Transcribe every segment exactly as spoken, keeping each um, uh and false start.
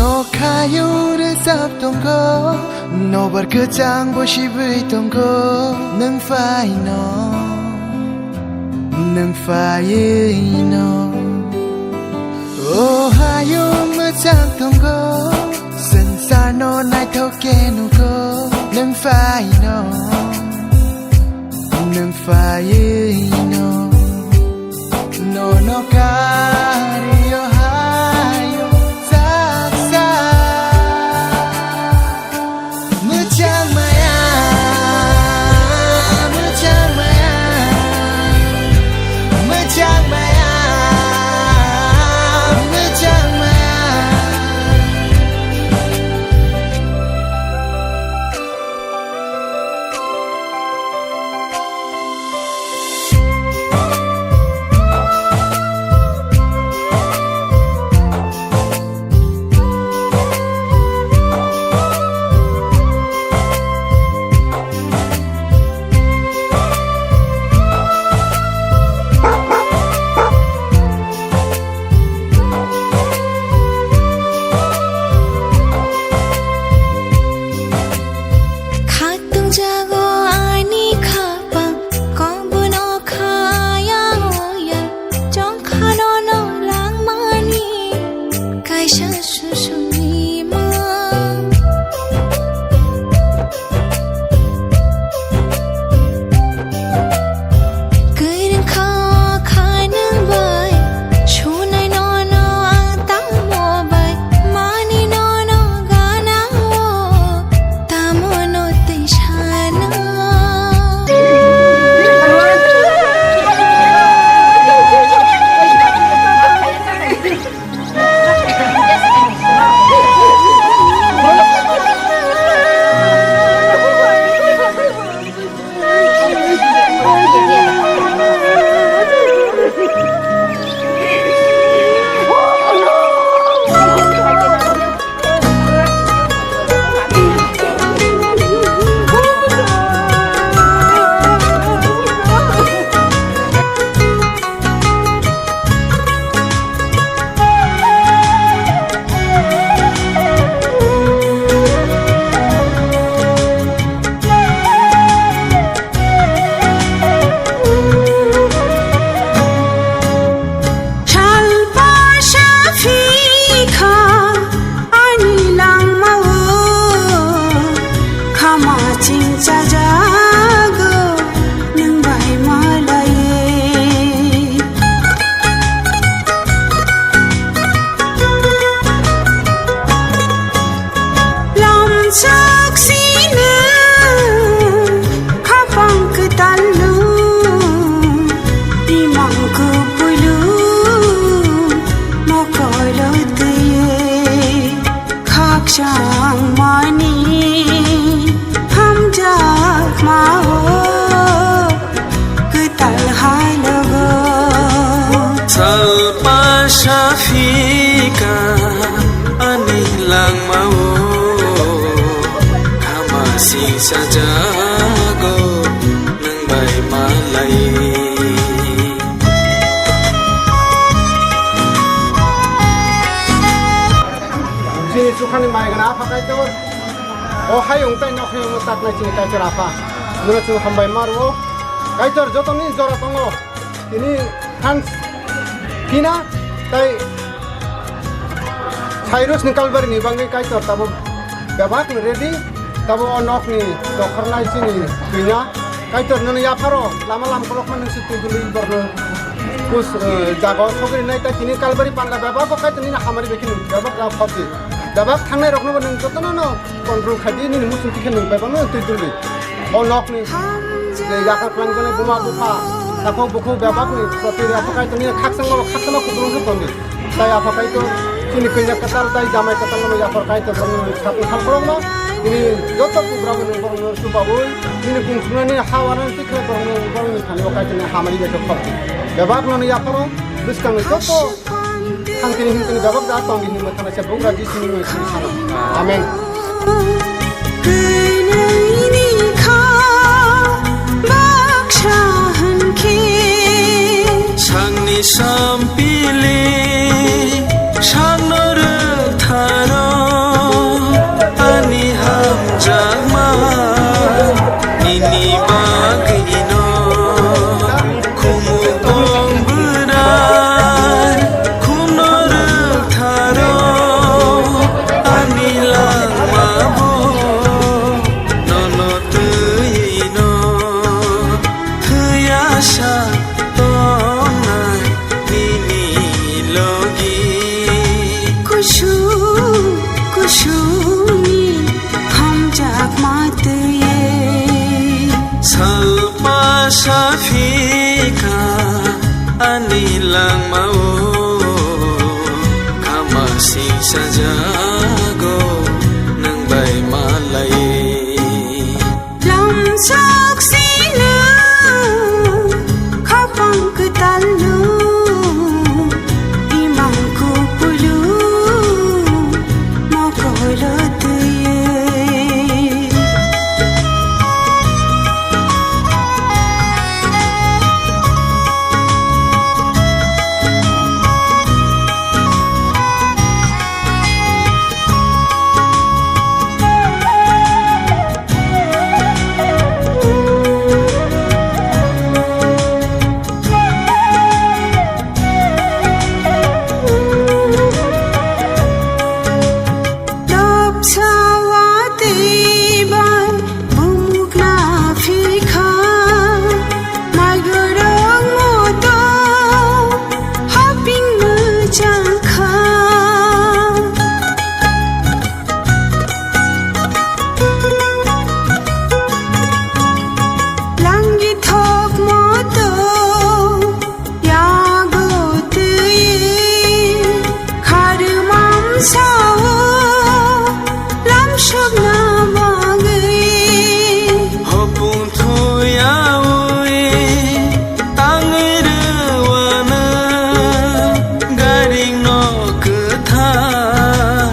O khayung rwchap tongo, nobar kwchang bo sibwi tongo, nwng phaino, nwng phaiwi no. O hayung mwchang tongo, swngcharno naithok khe nugo, nwng phaino, nwng phaiwi no. Nono kari o hayung saksa. Mwchang maya, mwchang maya, mwchang maya, mwchang maya. Khatung jago ani khapang, kongbono khaya oya, chongkhano no langmani, kaisa susungni ma. Kwrwngkha kha nwng bai, sunai nono ang tamo bai, mani nono gana o, tamo no twi sana. Salpa saphi kha ani langmao, khama chingchajago nwng bai malai. Lamchak sino khapang kwtalno, imang kwpwilo mokolo twiwi khakchang mani hamjakmao. Kwtal halogo. Salpa saphika ani langmao, khama singsajago nwng bai malai. Chini chukhani mai gana apha Kaitor. O hayung tai nok hayung taknai chini Kaitor apha. Nwno chwng hambai ma rwo. Kaitor jotoni jora tongo. Tini thanks hina tai Cyrus ni Calvary ni bangwi Kaitor tabuk bebak ni ready, tabuk o nok ni dokhornai chini twina. Kaitor nwng yapharo lama lam kolokma nwng si twi dului borno kus, eh, jaga o sogri nai tai tini Calvary panda bebak o Kaitor nini hamari bekhi nwng bebak rok khoti. Bebak thangnai rokno bo nwng jotono no control khai di, nini muchung tikhe nwng bebak no twi dului. O nokni je yakar khlangjaknai buma bupha, takhuk bukhuk bebakni proti apha Kaitor nini khakchangma khakchangma kupulung khe tongdi. Tai apha Kaitor chini kanya kwtal tai jamai kwtal no yapar Kaitor borokno sap thal khorokma. Nini joto kubra bo nwng borokno chubaui, nini kung chungnani ha wanani tikhlai borokno borokni thani o Kaitorni hamari bai khe khokdi. Bebakno nini yapharo bwskangni joto Thangtini himtini bebak da tongdi hinwi mwthangnaisa bugra Jisuni mungwi thangwi sano. Amen. Kwnwi ni kha baksa hwnkhe. Sakni sampili sakno rwktharo. Ang mao khama sing sajago nang bai malai. Lamsok sinu khapang kwtalnu imang kupulu mokolo twi. Dopsa watwi bai bumukna phikha, maigurung moto haping muchangkha. Langi thok moto yago twi kharumam sao lamsokna bagwi. Hopung thuyawi tangwi rwano garing no kwthar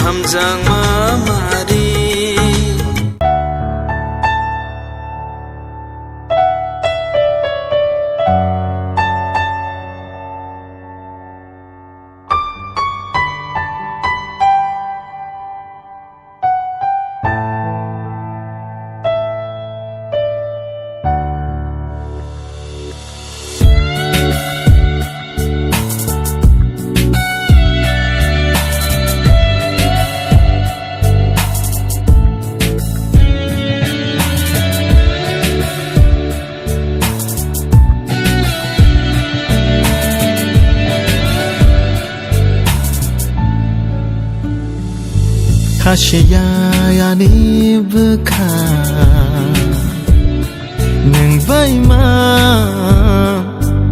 hamjakma mari. Khasiya ani bwkha nwng bai ma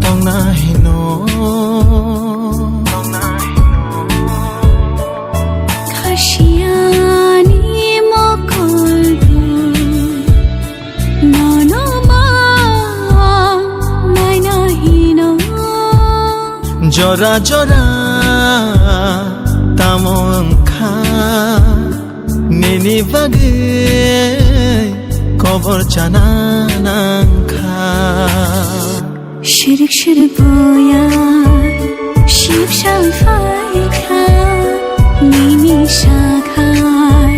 tongna hino. Khasiya ani mokol bo nono ma naina hino. Jora jora tamo wngkha nini bagwi kobor chana nangkha. Shirik shirik boya ship shal phaikha, nini sakhai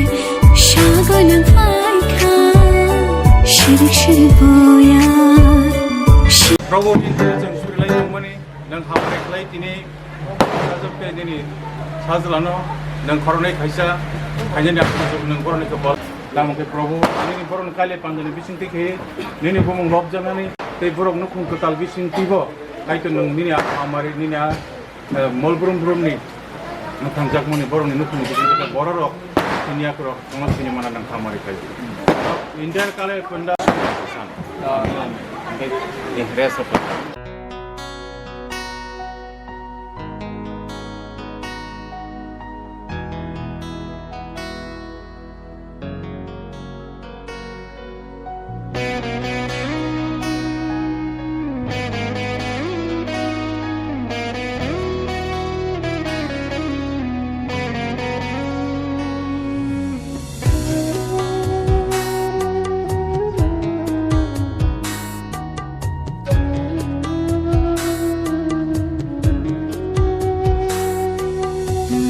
sagolang phaikha. Shirik shirik boya. Probo, nini chwng surilai tongmani, nwng hambai khlai tini, sajwk tei nini sajlano, nwng khoroknwi khaisa, khainani aswk nwng borokni khe bol. Tamo khe Probo, nini borokni kaile panjani bisingtwi khe, nini bumung lobjaknani, tei borok nukhung kwtal bisingtwibo, Kaitor nwng nini a hamari, nini a, eh, mol brum brumni mwthangjakmani borokni nukhungni bisingtwi khe bororok siniyakrok wngno sini mana nang hamari khai. Entire kale punda san. Rest of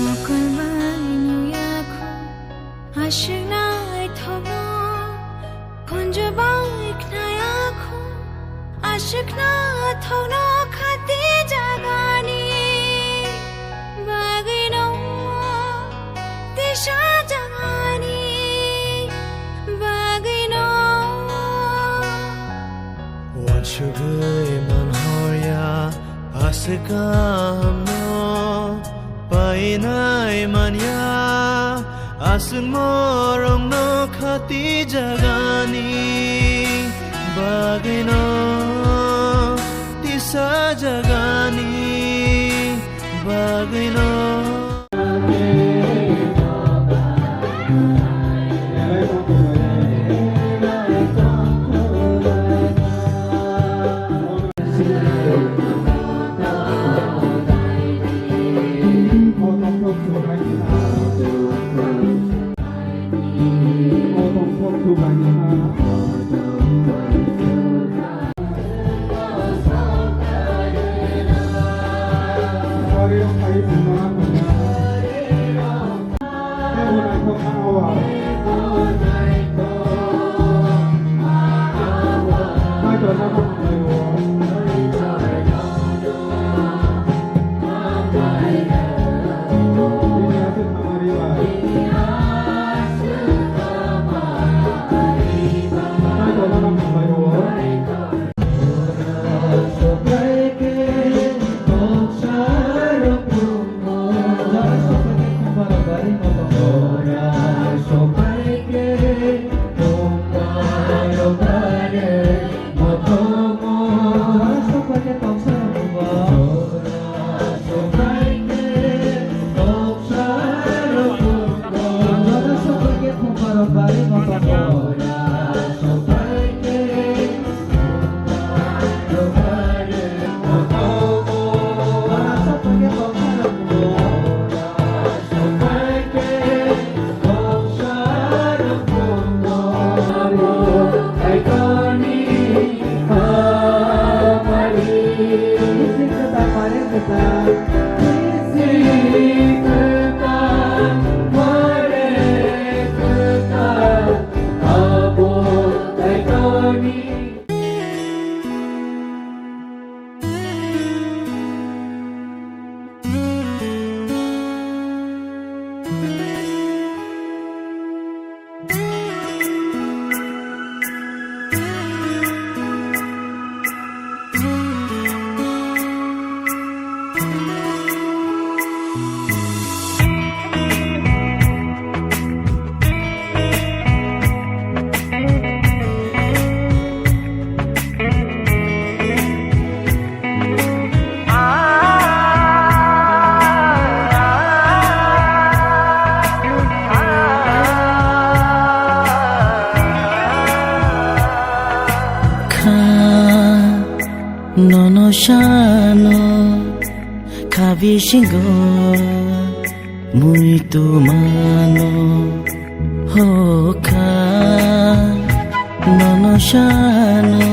Mokol bai nuya khu, aswk naithokno, khunju bai khnaya khu, aswk naithokno khati jagani bagwino, tisa jagani bagwino. Uansugwi manhorya aswk kahamno painai manya, aswk morokno khati jagani bagwino, tisa jagani bagwino. Kha nono sano kha bisingo muitu mano hokha nono sano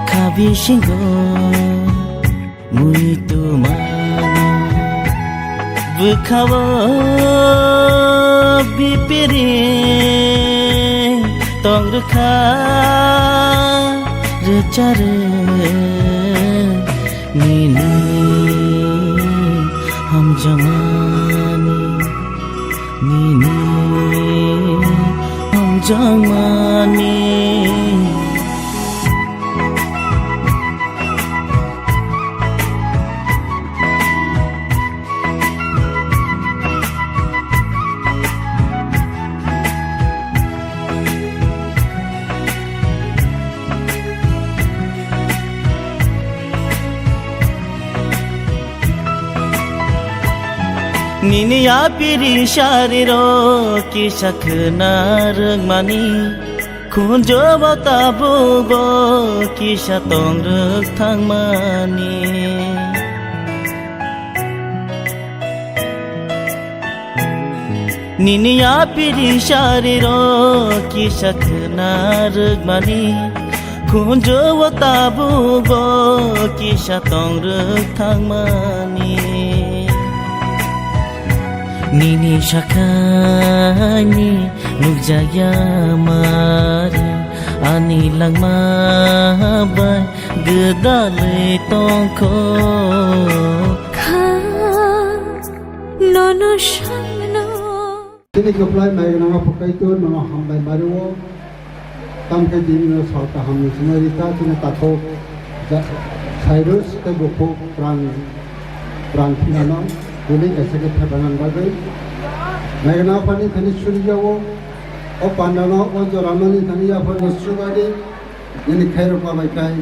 kha bisingo muitu mano bwkhao bipiri tong rwkha rwcharwi nini hamjakmani nini hamjakmani. Nini yapiri sariro kisa khwna rwngmani, khunjubo tabukbo kisa tong rwk thangmani. Nini yapiri sariro kisa khwna rwkmani, khunjubo tabukbo kisa tong rwk thangmani. Nini sakhani nukjakya mari ani langma bai gwdalwi tongkho. Kha nono samno. Chini kwplai Maiganao phukaito nono hambai mario. Tamkhe dini no sal kaham ni swnai rita chini takhuk ja-, Cyrus tei bukhuk Pran, Pran Phinano tini kaisa khe thepanan bagwi. Maiganao phani thani surijago. O pandano o joramani thani yaphangno sugadi. Nini khairok bai khai,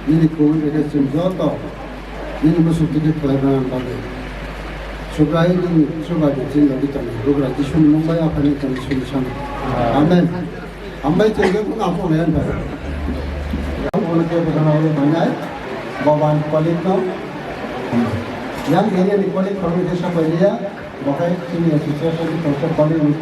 nini kubun bai khai chwng joto nini bwswk twi khe khlai mani bagwi. Subrai nini chuba di chin logi tong. Bugra Jisuni mung bai Aphani tong suni sang. Amen. Ambai tong ge kung apo ngen ba. Ang ono ke bana ro banai. Baban kolik no. Yang area ni kolik kolik ke sabai ya. Bakai chini association ni konsep kolik ni.